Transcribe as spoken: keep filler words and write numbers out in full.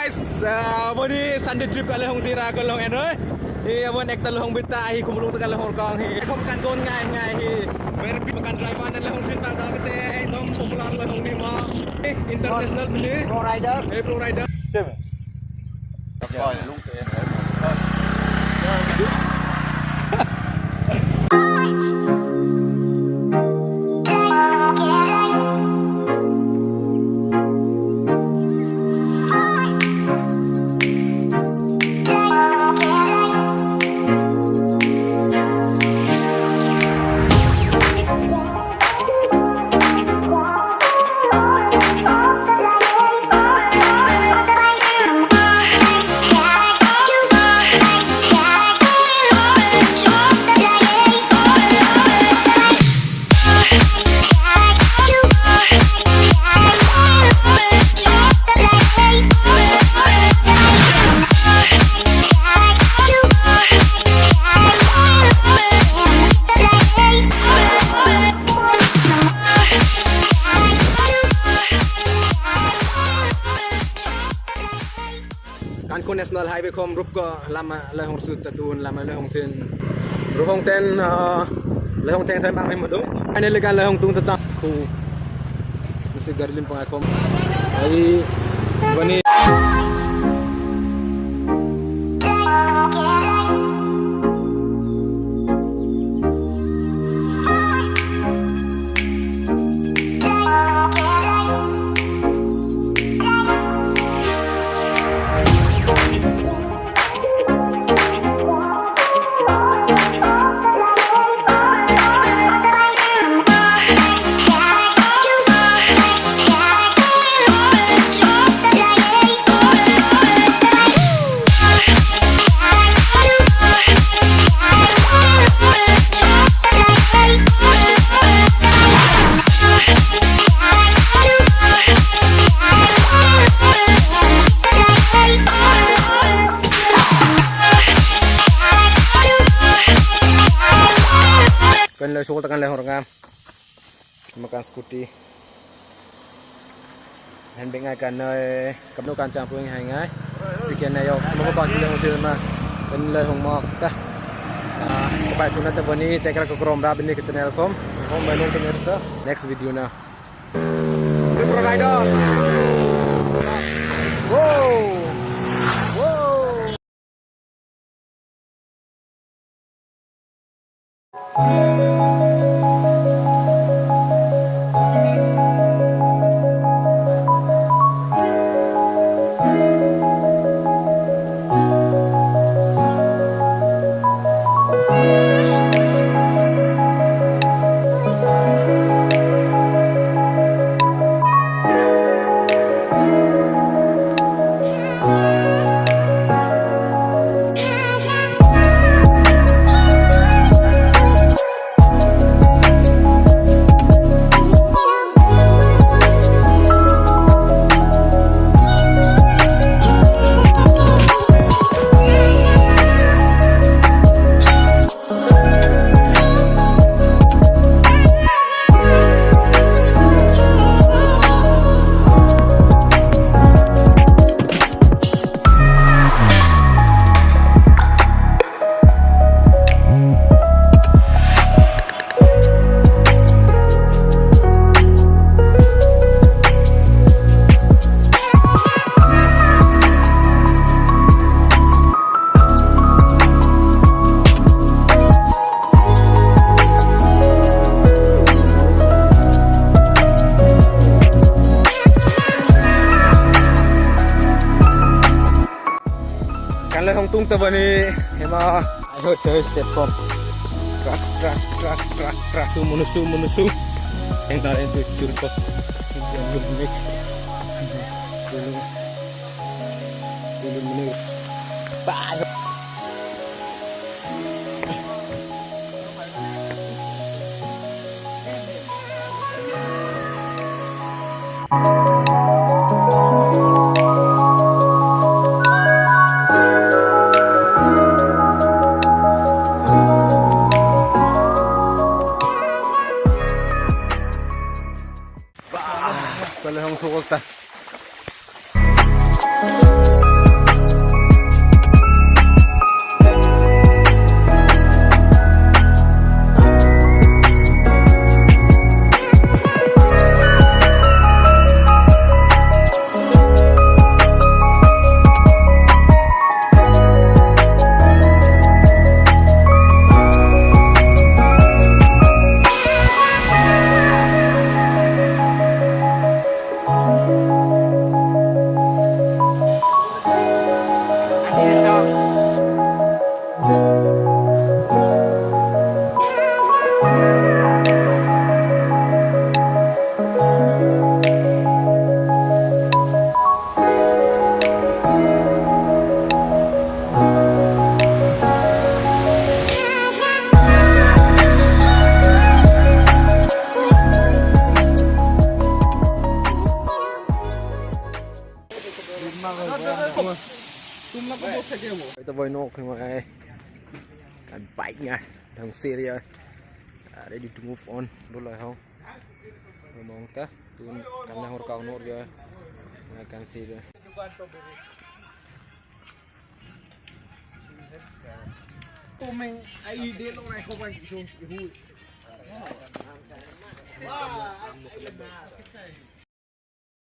Sa, boni Sunday trip ka lehong sira ka lehong enroi. Hi, abon ekta lehong bita, hi, kumulung ta ka lehong kang, hi. Kom kan don ngai, ngai, hi. Ber bi kan driver na lehong sin ta ta kete, ekdom popular lehong ni ma. Hi, international bini. Pro rider. Hi, pro rider. Same. Kanku National Highway khom rupko lama lehong su tatun lama lehong sin ruhong ten, ah, lehong ten ten bang madu. Finally kan lehong tung ta chang khu. Mesti gari lim pangai khom. Ai bani. Kan lai sukul tekan lai hornga. Makan scooty. Handbag ngai kan noi, kamno kan chang pung hai ngai. Siken na yok, mo ba kile mo sirna. Kan lai hong mok ta. Ah, bai tuna ta bani tekra ko krom ra bini ke channel kom. Hong bai nong ke nersa. Next video na. Rider. Wow. Wow. Kanle hong tung tabani ema. Ayo, tei step kom. Trak, trak, trak, trak, trak. Su munu, su munu, su. Eng na eng tu chul ko. Eng tu mik. Tulung. Tulung munu. Bah. Bah, kale hong sokol ta. Ito boy no khima ai. Kan bike nya dang seria. Ready to move on. Bulai ho. Mong ta tun kan hor ka no ria. Kan seria. Coming ai de lo nai ko ban so hu.